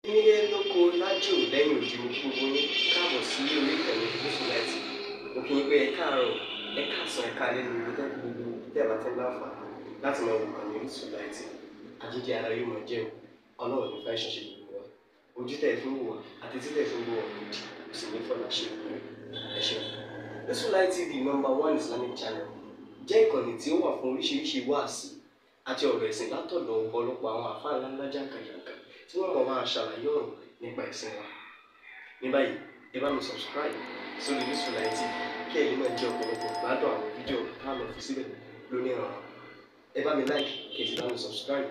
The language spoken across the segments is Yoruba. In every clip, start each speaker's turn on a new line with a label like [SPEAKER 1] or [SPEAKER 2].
[SPEAKER 1] Nílé lóko lájò lẹ́yìn òdi, mo kí gbogbo yín káàbọ̀ sí orí ìkànnì Gúúsù Láìtì. Mo kí yín pé ẹ káàárọ̀, ẹ káàsán, ẹ káalẹ́ ní gbogbo gbogbo tẹ́ ẹ bá ti ń láǹfààní láti máa wò ìkànnì Orísun Láìtì. Àjíjẹ ara yóò máa jẹun, Ọlọ́run ní fàìsàn ṣe gbogbo wa. Ojú tẹ̀ fún wò wá àti títẹ̀ fún wò wá òdì kò sì ní fọlá ṣe ìpínlẹ̀. Ẹ ṣeun. Orísun Láìtì TV, number one Islamic channel, jẹ́ ìkànnì tí ó wà fún oríṣiríṣi wáàsí àti ọ̀rọ̀ ẹ̀sìn látọ̀dọ̀ ọ̀pọ̀lọpọ̀ àwọn àfáà ńláńlá jàǹkàjàǹkà tí wọ́n mọ̀ máa ṣàlàyé ọ̀rọ̀ nípa ẹ̀sìn wa. Ní báyìí, ẹ bá mi subscribe sórí Orísun Láìtì TV kí ẹ̀yin náà jẹ́ ọ̀pọ̀lọpọ̀ gbádùn àwọn fídíò tá a lọ fi síbẹ̀ lónìí ọ̀rọ̀. Ẹ bá mi like, kí ẹ sì bá mi subscribe,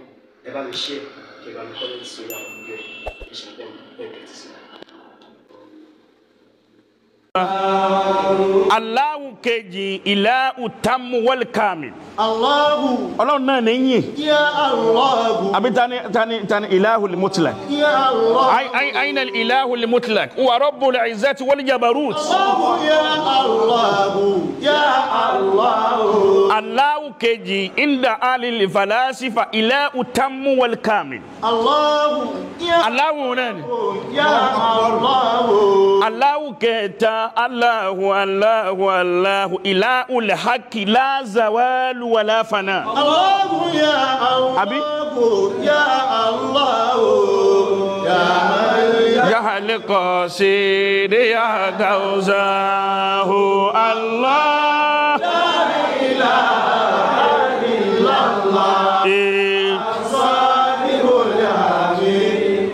[SPEAKER 1] ẹ bá mi share, kí ẹ bá mi comment sórí àwọn fídíò yìí. Ẹ ṣe bẹ́ẹ̀ bẹ́ẹ̀ tẹ́tí sí.
[SPEAKER 2] Allahu kejì ilahu tamu wal kamil.
[SPEAKER 3] Allahu.
[SPEAKER 2] Ọlọ́run náà ní yìn.
[SPEAKER 3] Ya Allahu.
[SPEAKER 2] Àbí tani tani tani ilahu limutlak.
[SPEAKER 3] Ya Allah.
[SPEAKER 2] Aina ilahu limutlak. Wa rabbul izzati wal jabarut.
[SPEAKER 3] Allahu ya Allahu. Ya Allahu.
[SPEAKER 2] Allahu kejì inda alil falasifa ilahu tamu wal kamil.
[SPEAKER 3] Allahu. Ya
[SPEAKER 2] Allahu náà ni.
[SPEAKER 3] Ya Allahu.
[SPEAKER 2] Allahu kẹta Allahu Allahu Allahu ilahul haqi la zawalu wala fana.
[SPEAKER 3] Allahu ya
[SPEAKER 2] Àbí?
[SPEAKER 3] Allahu ya Allahu ya man
[SPEAKER 2] Ya al-qasid ya gawzahu Allah.
[SPEAKER 3] La ilaha illallah.
[SPEAKER 2] Eh,
[SPEAKER 3] Sahibul habib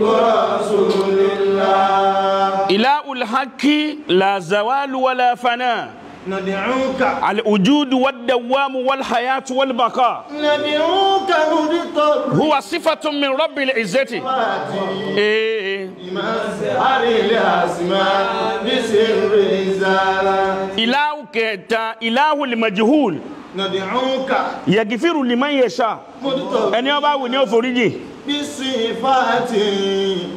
[SPEAKER 3] Rasulillah.
[SPEAKER 2] Ilahul haqi la zawalu wala fana.
[SPEAKER 3] Nad'uka
[SPEAKER 2] Al-wujudu wad-dawamu wal-hayatu wal-baqa.
[SPEAKER 3] Nad'uka mudtar
[SPEAKER 2] Huwa sifatun min rabbil izzati. Eh,
[SPEAKER 3] بمزهر الأسماء بسر الزالة.
[SPEAKER 2] Ilahu kẹta ilahul majhul.
[SPEAKER 3] ندعوك
[SPEAKER 2] Yaghfiru liman yasha.
[SPEAKER 3] مضطر
[SPEAKER 2] Ẹni ó bá wù ní ó foríjì.
[SPEAKER 3] بصفات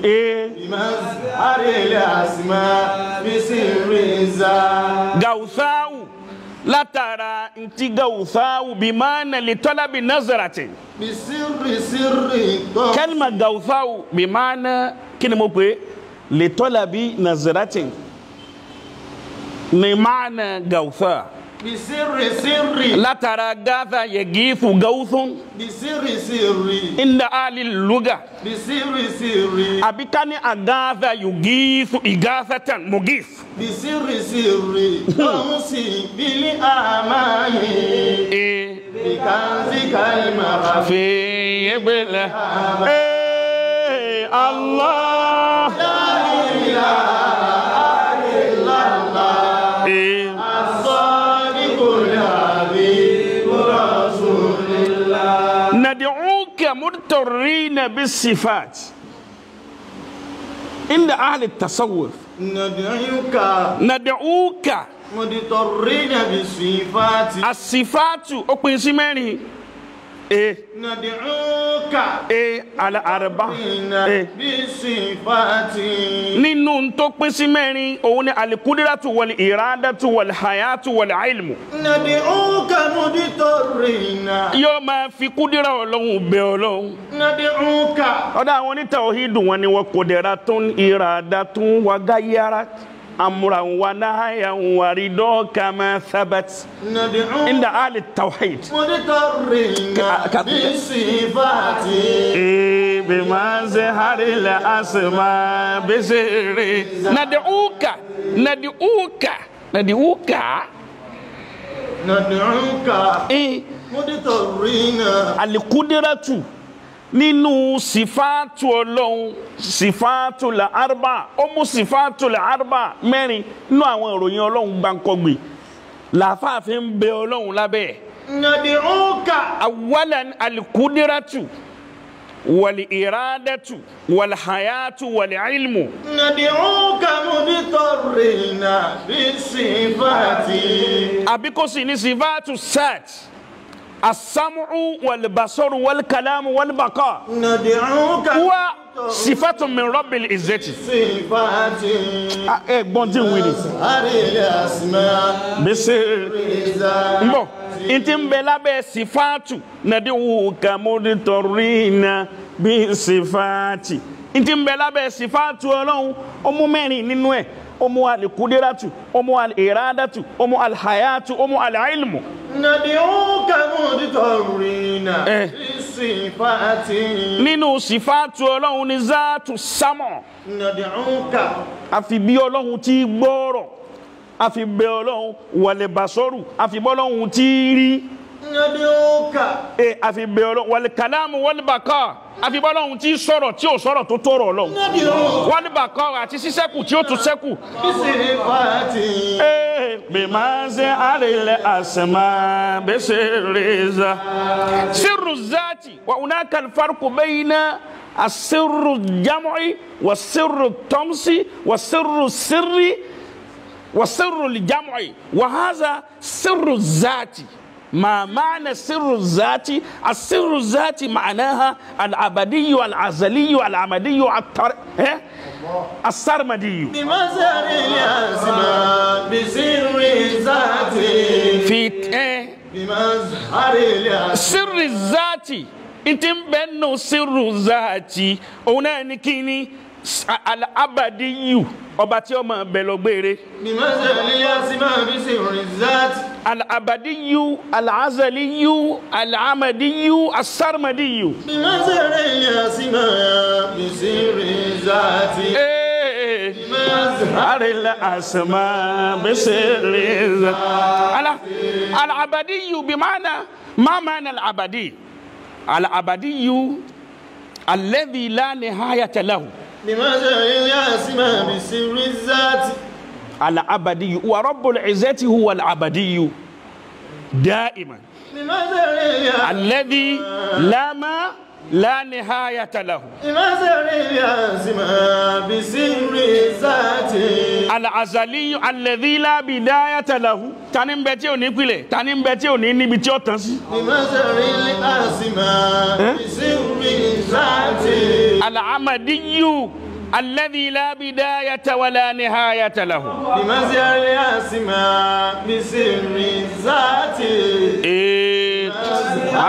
[SPEAKER 2] Eh,
[SPEAKER 3] بمزهر الأسماء بسر الزالة.
[SPEAKER 2] Gawthawu látara ntí gawthawu bimana litalabi nazarati.
[SPEAKER 3] بسر سر الطاعة.
[SPEAKER 2] Kalma gawthawu bimana kí ni mo pè é? Litalabi nazarati ni maana gawtha.
[SPEAKER 3] بسر سر
[SPEAKER 2] Látara gatha yagifu gawthun
[SPEAKER 3] بسر سر
[SPEAKER 2] inda ali luga.
[SPEAKER 3] بسر سر
[SPEAKER 2] Àbí ká ní agatha yugifu igathatan mugif.
[SPEAKER 3] بسر سر تمسي بالأمان
[SPEAKER 2] Eh,
[SPEAKER 3] بكنزك المخفي
[SPEAKER 2] fi ebele. Eh, Allah.
[SPEAKER 3] لا إله إلا الله.
[SPEAKER 2] Eh,
[SPEAKER 3] الصادق الحبيب رسول الله.
[SPEAKER 2] ندعوك مضطرين بالصفات عند أهل التصوف.
[SPEAKER 3] ندعوك
[SPEAKER 2] ندعوك
[SPEAKER 3] مضطرين بالصفات.
[SPEAKER 2] الصفات ó pín sí mẹ́rin. Eh,
[SPEAKER 3] ندعوك
[SPEAKER 2] eh, على أربع. Eh.
[SPEAKER 3] بالصفات.
[SPEAKER 2] Nínú tó pín sí mẹ́rin òun ni alikudiratu wal iradatu wal hayatu wal ilmu.
[SPEAKER 3] ندعوك مضطرين.
[SPEAKER 2] Yóò máa fi kúdírà Ọlọ́run bẹ Ọlọ́run.
[SPEAKER 3] ندعوك
[SPEAKER 2] Ọ̀dọ̀ àwọn onítàwọ̀hídùn wọn ni wọ́n kudiratun iradatun wa gayarat amran wa nahyan wa ridọ kama thabat
[SPEAKER 3] ندعوك
[SPEAKER 2] inda ali tawhid.
[SPEAKER 3] مضطرين بالصفات.
[SPEAKER 2] بمزهر الأسماء بسر ندعوك ندعوك ندعوك
[SPEAKER 3] ندعوك
[SPEAKER 2] إيه
[SPEAKER 3] مضطرين.
[SPEAKER 2] Alikudiratu nínú sífàtù Ọlọ́run, sífàtù la arba, ó mú sífàtù la arba mẹ́rin nínú àwọn ìròyìn Ọlọ́run gbàǹkọ̀gbì làáfàáfin ń bẹ Ọlọ́run lábẹ́ ẹ̀.
[SPEAKER 3] ندعوك
[SPEAKER 2] Awalan alikudiratu wal iradatu wal hayatu wal ilmu.
[SPEAKER 3] ندعوك مضطرين بالصفات.
[SPEAKER 2] Àbí kò sì ní sífàtù sat asamu wal basaru wal kalamu wal baqa.
[SPEAKER 3] ندعوك
[SPEAKER 2] Huwa sifatun min rabbil izzati.
[SPEAKER 3] صفات.
[SPEAKER 2] Ẹ gbọ́n tí ń wí ni.
[SPEAKER 3] أزهر الأسماء
[SPEAKER 2] Bẹ́sẹ̀
[SPEAKER 3] إذا
[SPEAKER 2] ń bọ̀ n ti ń bẹ lábẹ́ sífàtù nàdíwù kàmúdìtọ̀rìnà bí sífàtì. Ntí ń bẹ lábẹ́ sífàtù Ọlọ́run ó mú mẹ́rin nínú ẹ̀, ó mú alikudiratu, ó mú al'iradatu, ó mú alhayatu, ó mú al'ilmu.
[SPEAKER 3] Nad'uka mudtarrina lisifati.
[SPEAKER 2] Nínú sífàtù Ọlọ́run ni záàtù sámọ̀.
[SPEAKER 3] Nad'uka.
[SPEAKER 2] Àfi bí Ọlọ́run ti gbọ́rọ̀, àfi bẹ Ọlọ́run wàlẹ̀ basọ́rù, àfi bọ́ Ọlọ́run ti rí.
[SPEAKER 3] Nad'uka.
[SPEAKER 2] Àfi bẹ Ọlọ́run wàlẹ̀ kàlámù wal baqa, àfi bọ́ Ọlọ́run tí sọ̀rọ̀ tí ò sọ̀rọ̀ tó tọrọ Ọlọ́run. Wal baqa àti sísẹ́kù tí ó tún sẹ́kù.
[SPEAKER 3] Bisifati.
[SPEAKER 2] Bimazharil asma bisirriza. Sirru zati wa hunaka alfarqu bayna asirru jam'i wa sirru tamsi wa sirru sirri wa sirru ljam'i wa hadha sirru zati. ما معنى سر الذات؟ السر الذات معناها الأبدي الأزلي العمدي السرمدي.
[SPEAKER 3] بمزهر الأسماء بسر الذات.
[SPEAKER 2] في
[SPEAKER 3] بمزهر الأسماء
[SPEAKER 2] سر الذات. انت بنو سر الذات هنا نكيني الأبدي ọba tí ó máa bẹ lọ gbére. Al-abadiyu, al-azaliyu, al-amadiyu, as-sarmadiyu. Al-abadiyu bí ma'na, ma ma'na al-abadi? Al-abadiyu alladhi la nihayata lahu. العبدي ورب العزة هو العبدي دائما الذي لا ما لا نهاية له. الأزلي الذي لا بداية له. Tani ń bẹ tí ò ní pilẹ̀, tani ń bẹ tí ò ní níbi tí ó tán sí. العمدي الذي لا بداية ولا نهاية له.
[SPEAKER 3] بمزهر الأسماء بسر الذات.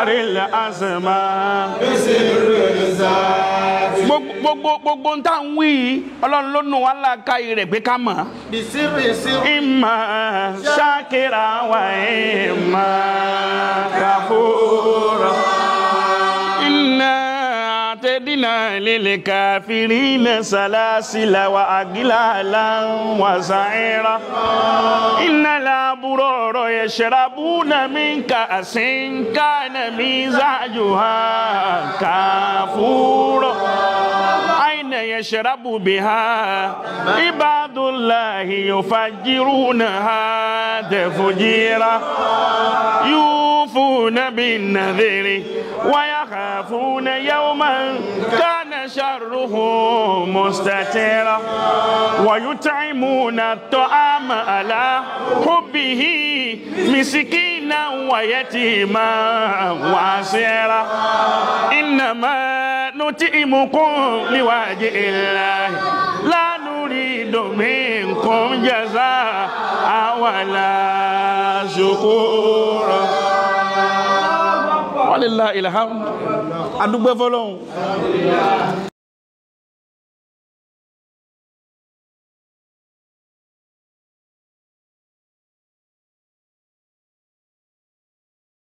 [SPEAKER 2] الأسماء
[SPEAKER 3] بسر الذات.
[SPEAKER 2] Gbogbo ń tà ń wí Ọlọ́run ló nù wá láàkáyé rẹ̀ pé ká mọ̀.
[SPEAKER 3] Bisirri sirri.
[SPEAKER 2] Ìmà ṣákìrà wà ìmà kàfúrà. Iná àtẹ̀dínà lil kafirina salasila wa aglalan wa sa'ira. Innal abrara yashrabuna min ka'sin kana mizajuha kafura. Aina yashrabu biha ibadullahi yufajjirunaha tafjira. Yufuna bin nadhiri wa yakhafuna yawman kana sharruhu mustatira. Wa yut'imuna at-ta'ama ala hubbihi miskinan wa yatiman wa asira. Innama nut'imukum liwajhi illahi la nuridu minkum jazaa wala shukura. Walillahi alhamd. Adúpẹ́ fọ́lọ́run.